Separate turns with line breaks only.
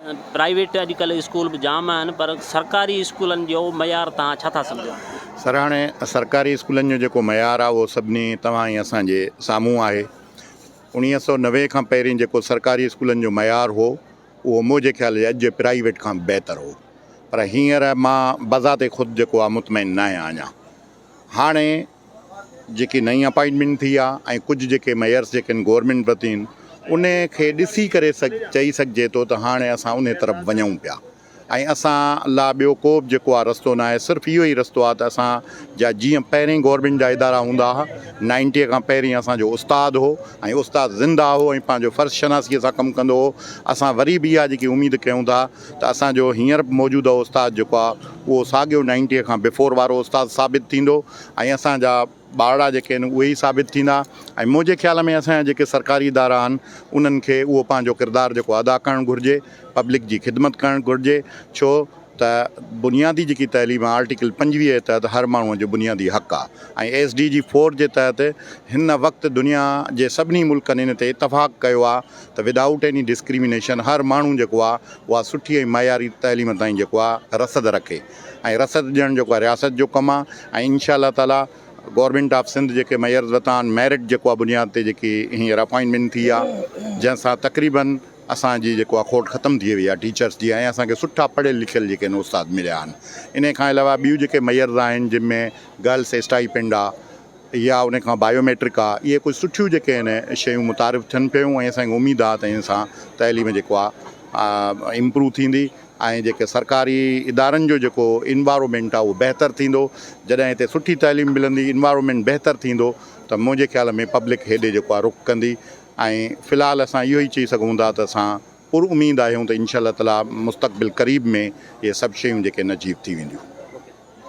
Private اڄڪلهه school به جام آهن پر سرڪاري اسڪولن جو معيار توهان ڇا ٿا سمجهو؟
سر هاڻي سرڪاري اسڪولن جو جيڪو معيار آهي اهو سڀني توهان ۽ اسان جي سامهون آهي. 1990 کان پهرين جيڪو سرڪاري اسڪولن جو معيار هو اهو منهنجي خيال جي اڄ جي پرائيويٽ کان بهتر هو پر هينئر مان بذات خود جيڪو آهي مطمئن ناهيان اڃا هاڻي جيڪي نئين اپائنٽمينٽ ٿي آ ۽ ڪجهه جيڪي ميئرس جيڪي آهن گورنمينٽ ورتي آهن انهي کي ڏسي ڪري چئي سگهجي ٿو ته هاڻي اسان انهي طرف وڃون پيا ۽ اسان لا ٻيو ڪو به جيڪو آ رستو ناهي صرف اهو ئي رستو آ ته اسان جا جيئن پهرين گورنمينٽ جا ادارا هوندا ها نائنٽي کان پهرين اسان جو استاد هو ۽ استاد زنده هو ۽ پنهنجو فرض شناسي سان ڪم ڪندو هو اسان وري به اها جيڪي اميد ڪيون ٿا ته اسان جو هينئر به موجوده استاد جيڪو آ اهو ساڳيو نائنٽيء کان بفور وارو استاد ثابت ٿيندو ۽ اسان جا ٻارڙا جيڪي آهن اهي ئي ثابت ٿيندا ۽ منهنجي خيال ۾ اسان جا جيڪي سرڪاري ادارا آهن انهن کي اهو پنهنجو ڪردار جيڪو ادا ڪرڻ گهرجي پبلڪ جي خدمت ڪرڻ گهرجي ڇو ته بنيادي جيڪي تعليم آ آرٽيڪل 25 جي تحت هر ماڻهو جو بنيادي حق آ ۽ ايس ڊي جي فور جي تحت هن وقت دنيا جي سڀني ملڪن ان تي اتفاق ڪيو آ ته ودائوٽ ايني ڊسڪريمينيشن هر ماڻهو جيڪو آ اها سٺي ۽ معياري تعليم تائين جيڪو آ رسد رکي ۽ رسد ڏيڻ جيڪو آ رياست جو ڪم آ ۽ انشاء الله تعالي گورنمينٽ آف سنڌ جيڪي ميئرز ورتا آهن ميرٽ جيڪو آ بنياد تي جيڪي هينئر اپائنٽمينٽ ٿي آ جنهن سان تقريبن اسان جي جيڪو آ کوٽ ختم ٿي وئي آ ٽيچرس جي ۽ اسان کي سٺا پڙهيل لکيل جيڪي آهن استاد مليا آهن انهي کان علاوه ٻيون جيڪي ميئرز آهن جن ۾ گرلس اسٽائپينڊ آ يا ان کان بايو ميٽرڪ آ اهي ڪجهه سٺيون جيڪي آهن شيون متعارف ٿين پيون ۽ اسان کي اميد آ ته ان سان تعليم جيڪو آ امپروو ٿيندي ۽ جيڪي سرڪاري ادارن جو جيڪو انوارومينٽ آ اهو بهتر ٿيندو جڏهن هتي سٺي تعليم ملندي انوارومينٽ بهتر ٿيندو ته منهنجي خيال ۾ پبلڪ هيڏي جيڪو آ رخ ڪندي ۽ في الحال اسان اهو ئي چئي سگهون ٿا ته اسان پر اميد آهيون ته انشاء الله تعالي مستقبل قريب ۾ اهي سڀ شيون جيڪي آهن اچيو ٿي وينديون.